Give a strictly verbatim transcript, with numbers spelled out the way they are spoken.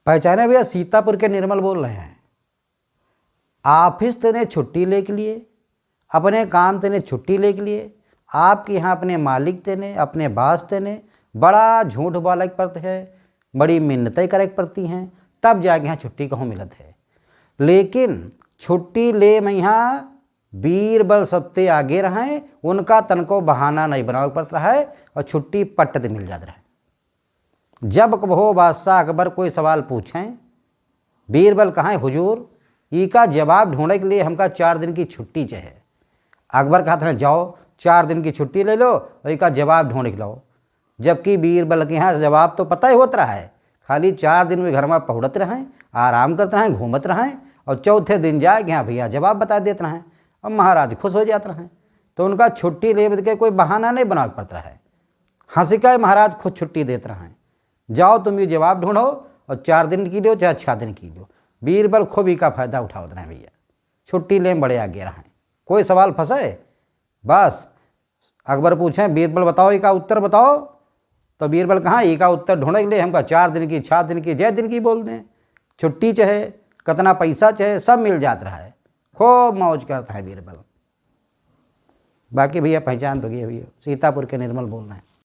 पहचाने भैया, सीतापुर के निर्मल बोल रहे हैं। ऑफिस तेने छुट्टी लेके लिए, अपने काम तेने छुट्टी लेके लिए, आपके यहाँ अपने मालिक तेने, अपने बॉस तेने बड़ा झूठ बोले के पड़त है, बड़ी मिन्नतें करे के पड़ती हैं, तब जाके यहाँ छुट्टी कहूँ मिलत है। लेकिन छुट्टी ले में यहाँ बीरबल सबते आगे रहें, उनका तनको बहाना नहीं बनावे के पड़त रहे और छुट्टी पट्ट दे मिल जात रहे। जब कबहो बादशाह अकबर कोई सवाल पूछें, बीरबल कहें, "हुजूर, इका जवाब ढूंढे के लिए हमका चार दिन की छुट्टी चाहे।" अकबर कहत रहे, "जाओ, चार दिन की छुट्टी ले लो और इका जवाब ढूंढ के लाओ।" जबकि बीरबल के यहाँ जवाब तो पता ही होत रहा है, खाली चार दिन में घर में पहुड़त रहें, आराम करत रहें, घूमत रहें और चौथे दिन जाए के यहाँ भैया जवाब बता देत रहें और महाराज खुश हो जात रहें। तो उनका छुट्टी लेवे के कोई बहाना नहीं बनावे पड़त रहा है। हंसी का महाराज खुद छुट्टी देत रहें, "जाओ तुम ये जवाब ढूंढो और चार दिन की लो चाहे छह दिन की लो।" बीरबल खूब इका फायदा उठावत रहें भैया, छुट्टी ले में बड़े आगे रहें। कोई सवाल फंसे, बस अकबर पूछें, "बीरबल बताओ, इका उत्तर बताओ।" तो बीरबल कहें, "इका उत्तर ढूंढे के लिए हमका चार दिन की, छह दिन की, जय दिन की बोल दें, छुट्टी चाहे, कितना पैसा चाहे, सब मिल जात रहा है।" खूब मौज करत है बीरबल। बाकी भैया पहचान तो गए भैया, सीतापुर के निर्मल बोल रहे हैं।